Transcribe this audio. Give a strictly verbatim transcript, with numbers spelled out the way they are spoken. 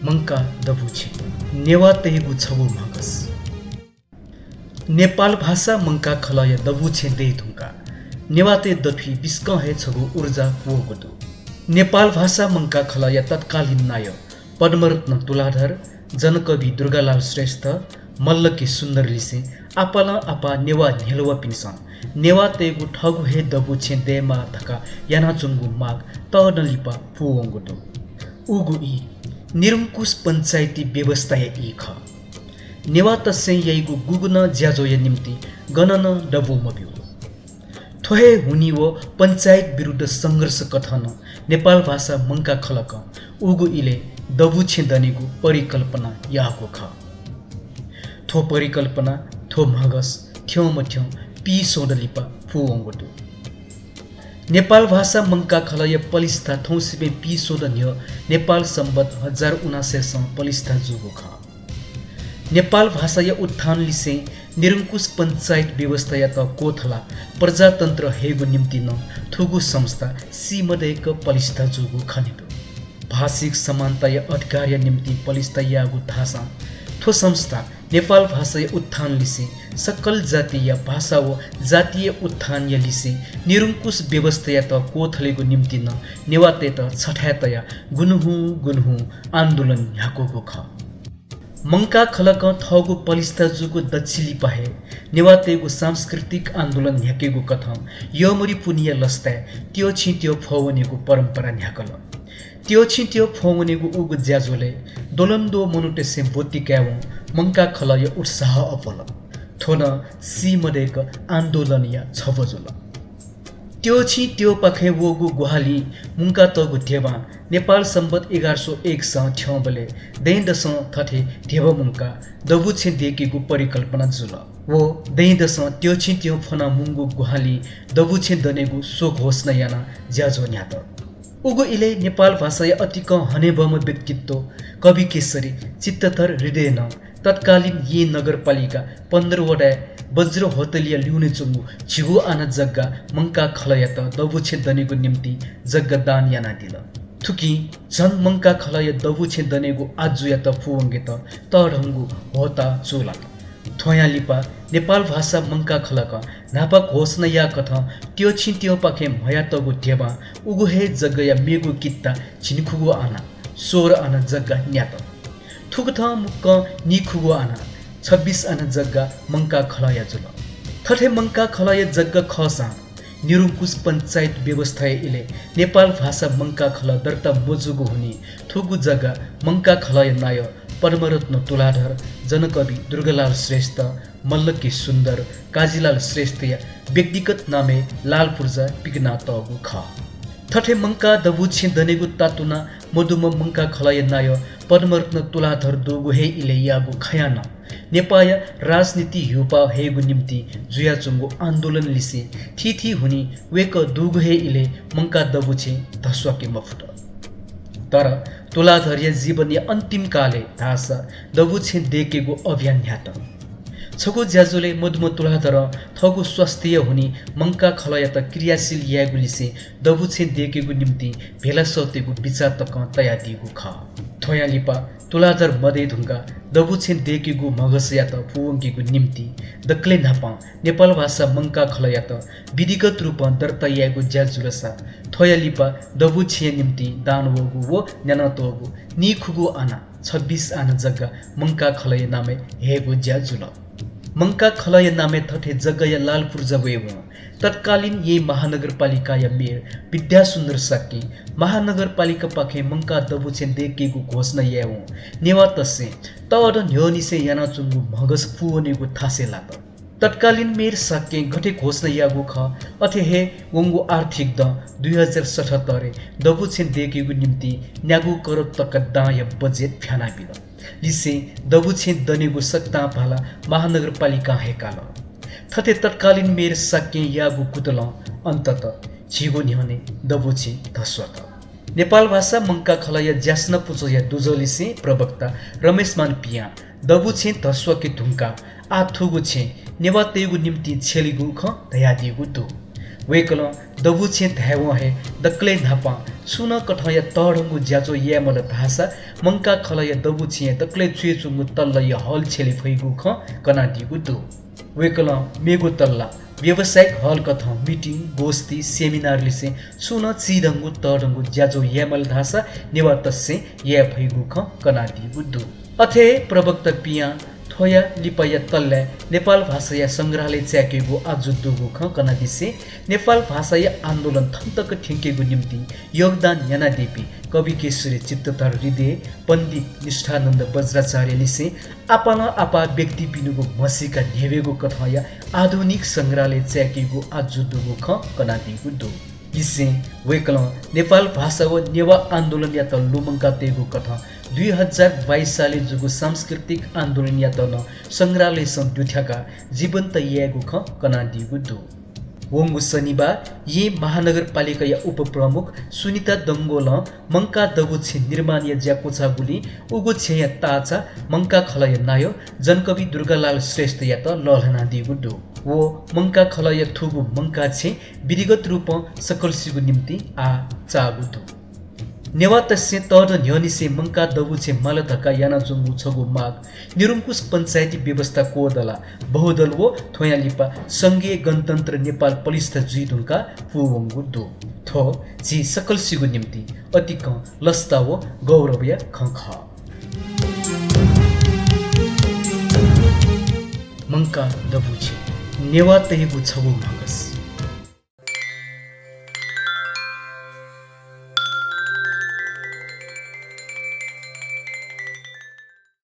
मंकाः दबू छेँ, नेवाःतय्गु छगू म्हगस। नेपाल भाषा मंकाः खलःया दबू छेँ दये धुंकाः नेवाःतय् दथुइ बिस्कं हे छगू ऊर्जा पूवंगु दु। नेपाल भाषा मंकाः खलःया तत्कालीन नायः पद्मरत्न तुलाधर, जनकवि दुर्गालाल श्रेष्ठ, मल्ल के सुन्दर लिसें आपालं आपाः नेवाः न्ह्यलुवापिन्सं नेवाःतय्गु थःगु हे दबू छेँ दयेमाः धकाः यानाच्वंगु माग तःदँ लिपा पूवंगु दु। उगु ई निरंकुश पञ्चायती व्यवस्थाया ई खः। नेवाःतय्सं याइगु गुगु नं ज्याझ्वःया निंतिं गनं नं दबू मब्यू। थ्व हे हुनिं व पञ्चायत विरुद्ध संघर्ष कथं नं नेपाल भाषा मंकाः खलकं उगु इलय् दबू छेँ दनेगु परिकल्पना याःगु खः। थ्व परिकल्पना, थ्व म्हगस थ्यंमथ्यं पीस्वदँ लिपा पूवंगु दु। नेपाल भाषा मंकाः खलःया पलिस्था थौंसिबें पीस्वदँ न्ह्यः नेपाल संवत् हजार उनासय्सं पलिस्था जूगु खः। नेपाल भाषाया उत्थान लिसें निरंकुश पञ्चायत व्यवस्थायात क्वथलाः प्रजातन्त्र हयेगु निंतिं नं थुगु संस्था सीमदय्क पलिस्था जूगु खने दु। भाषिक समानताया अधिकारया निंतिं पलिस्था याःगु धाःसां थ्व संस्था नेपाल भाषाया उत्थान लिसें सकल जातिया भाषा व जातीय उत्थानया लिसें निरंकुश व्यवस्थायात क्वथलेगु निंतिं नं नेवाःतय्त छथाय् तयाः गुन्हुं गुन्हुं आन्दोलन न्ह्याकूगु खः। मंकाः खलकं थःगु पलिस्था जूगु दच्छि लिपा हे नेवाःतय्गु सांस्कृतिक आन्दोलन न्ह्याकेगु कथं यःमरि पुन्हिया लसताय् त्यःछिं त्यःफ्वः वनेगु परम्परा न्ह्याकल। त्यःछिं त्यःफ्वः वनेगु उगु ज्याझ्वलय् द्वलंद्वः मनूतय्सं ब्वति कायेवं मंकाः खलःया उत्साह अप्वल। थ्व नं सीमदय्क आन्दोलनया छब्व जुल। त्यःछिं त्यःपाखें वःगु ग्वाहालिं मुंकातःगु ध्यबां नेपाल संवत् एघार सय एकसं थ्यंबलय् दँय्दसं थथे ध्यबा मुंकाः दबू छेँ दयेकेगु परिकल्पना जुल। व दँय्दसं त्यःछिं त्यःफ्वना मुंगु ग्वाहालिं दबू छेँ दनेगु स्वघोषणा यानाः ज्याझ्वः न्ह्यात। उगु इलय् नेपाल भाषाया अतिकं हनेबहःम्ह व्यक्तित्व कवि केशरी चित्तधर हृदयनं तत्कालीन येँ नगरपालिका पन्ध्र वडाय् बज्रहोटलया ल्यूने च्वंगु झिगू आना जग्गा मंकाः खलःयात दबू छेँ दनेगु निंतिं जग्गा दान यानादिल। थुकिं झन मंकाः खलःया दबू छेँ दनेगु आजुयात पूवंकेत तःधंगु होता चूलात। थ्वयां लिपा नेपाल भाषा मंकाः खलकं न्हापा घोषणा याःकथं त्यःछिं त्यःपाखें म्हयातःगु ध्यबां उगु हे जग्गाया मेगु कित्ता झिंखुगू आना, सोह्र आना जग्गा न्यात। थुकथं मुक्कं निखुगू आना, छब्बिस आना जग्गा मंकाः खलःया जुल। थथे मंकाः खलःया जग्गा खःसां निरंकुश पञ्चायत व्यवस्थाया इलय् नेपाल भाषा मंकाः खलः दर्ता मजूगु हुनिं थुगु जग्गा मंकाः खलःया नायः पद्मरत्न तुलाधर, जनकवि दुर्गालाल श्रेष्ठ, मल्ल के सुन्दर, काजीलाल श्रेष्ठया व्यक्तिगत नामय् लाल पूर्जा पिकनातःगु खः। थथे मंकाः दबू छेँ दनेगु तातुना मदुम्ह मंकाः खलःया नायः पद्मरत्न तुलाधर दुगु हे इलय् याःगु खँयाः नं नेपाःया राजनीति ह्यूपाः हयेगु निंतिं जुयाच्वंगु आन्दोलन लिसें थीथी हुनिं वय्कः दुगु हे इलय् मंकाः दबू छेँ धस्वाके मफुत। तर तुलाधरया जीवनया अन्तिम कालय् धाःसा दबू छेँ दयेकेगु अभियान न्ह्यात। छगू ज्याझ्वलय् मदुम्ह तुलाधरं थःगु स्वास्थ्यया हुनिं मंकाः खलःयात क्रियाशील यायेगु लिसें दबू छेँ दयेकेगु निंतिं भेला सःतेगु बिचाः तकं तयादीगु खः। थ्वयां लिपा तुलाधर मदये धुंकाः दबू छेँ दयेकेगु म्हगसयात पूवंकेगु निंतिं दकलय् न्हापां नेपाल भाषा मंकाः खलःयात विधिगत रूपं दर्ता यायेगु ज्या जुलसा थ्वया लिपा दबू छेँया निंतिं दान वःगु व न्यानातःगु निखुगू आना, छब्बिस आना जग्गा मंकाः खलःया नामय् हयेगु ज्या जुल। मंकाः खलःया नामय् थथे जग्गाया लाल पूर्जा वयेवं तत्कालीन येँ महानगरपालिकाया मेयर विद्यासुन्दर शाक्यं महानगरपालिकापाखें मंकाः दबू छेँ दयेकेगु घोषणा यायेवं नेवाःतय्सं तःदँ न्ह्यःनिसें यानाच्वंगु म्हगस पूवनेगु थासय् लात। तत्कालीन मेयर शाक्यं गथे घोषणा याःगु खः, अथे हे वंगु आर्थिक दँ दुई हजार सतहत्तरय् दबू छेँ दयेकेगु निंतिं न्यागू करोड तका दांया बजेट फ्यानाबिल। लिसें दबू छेँ दनेगु सकतां भाला महानगरपालिकां हे काल। थथे तत्कालीन मेयर शाक्यं याःगु कुतलं अन्ततः झीगु न्ह्यःने दबू छेँ धस्वात। नेपाल भाषा मंकाः खलःया ज्यासना पुचःया दुजः लिसें प्रवक्ता रमेशमान पियां दबू छेँ धस्वाके धुंकाः आः थुगु छेँ नेवाःतय्गु निंतिं छ्यलीगु खँ धयादीगु दु। वय्कलं दबू छेँ धायेवं हे दकलय् न्हापां छुं नं कथंया तःधंगु ज्याझ्वः यायेमाल धाःसा मंकाः खलःया दबू छेँया दकलय् च्वय् च्वंगु तल्लाया हल छ्यले फइगु खँ कनादीगु दु। वय्कलं मेगु तल्ला व्यावसायिक हल कथं meeting, गोष्ठी, seminar लिसें छुं नं चिधंगु तःधंगु ज्याझ्वः यायेमाल धाःसा नेवाःतय्सं याये फइगु खँ कनादीगु दु। अथे हे प्रवक्तापियां थ्वया लिपाया तल्लाय् नेपाल भाषाया संग्रहालय चाय्केगु आजु दुगु खँ कनादिसें नेपाल भाषाया आन्दोलन थन तक थ्यंकेगु निम्तिं योगदान यानादीपिं कवि केशरी चित्तधर हृदय, पण्डित निष्ठानन्द वज्राचार्य लिसें आपालं आपाः व्यक्तिपिनिगु म्हसीका न्ह्यब्वयेगु कथंया आधुनिक संग्रहालय चाय्केगु आजु दुगु खँ कनादीगु दु। लिसें वय्कलं नेपाल भाषा व नेवाः आन्दोलनयात लुमंका तयेगु कथं दुई हजार बाइस सालय् जूगु सांस्कृतिक आन्दोलनयात नं संग्रहालयसं दुथ्याकाः जीवन्त यायेगु खँ कनादीगु दु। वंगु शनिबार येँ महानगरपालिकाया उपप्रमुख सुनिता डंगोलं मंकाः दबू छेँ निर्माणया ज्या क्वचाःगुलिं उगु छेँया ताःचा मंकाः खलःया नायः जनकवि दुर्गालाल श्रेष्ठयात लःल्हानादीगु दु। व मंकाः खलःया थुगु मंकाः छेँ विधिगत रूपं सकलसिगु निम्तिं आः चाःगु दु। नेवाःतय्सं तःधं न्ह्यःनिसें मंकाः दबू छेँ माल धकाः यानाच्वंगु छगू माग निरंकुश पञ्चायती व्यवस्था क्वदलाः बहुदल व थ्वयां लिपा संघीय गणतन्त्र नेपाल प्रतिष्ठा जुइधुंकाः पूवंगु दु। थ्व झी सकलसिगु निम्तिं अतिकं लसता व गौरवया खँ खः। मंकाः दबू छेँ, नेवाःतय्गु छगू म्हगस।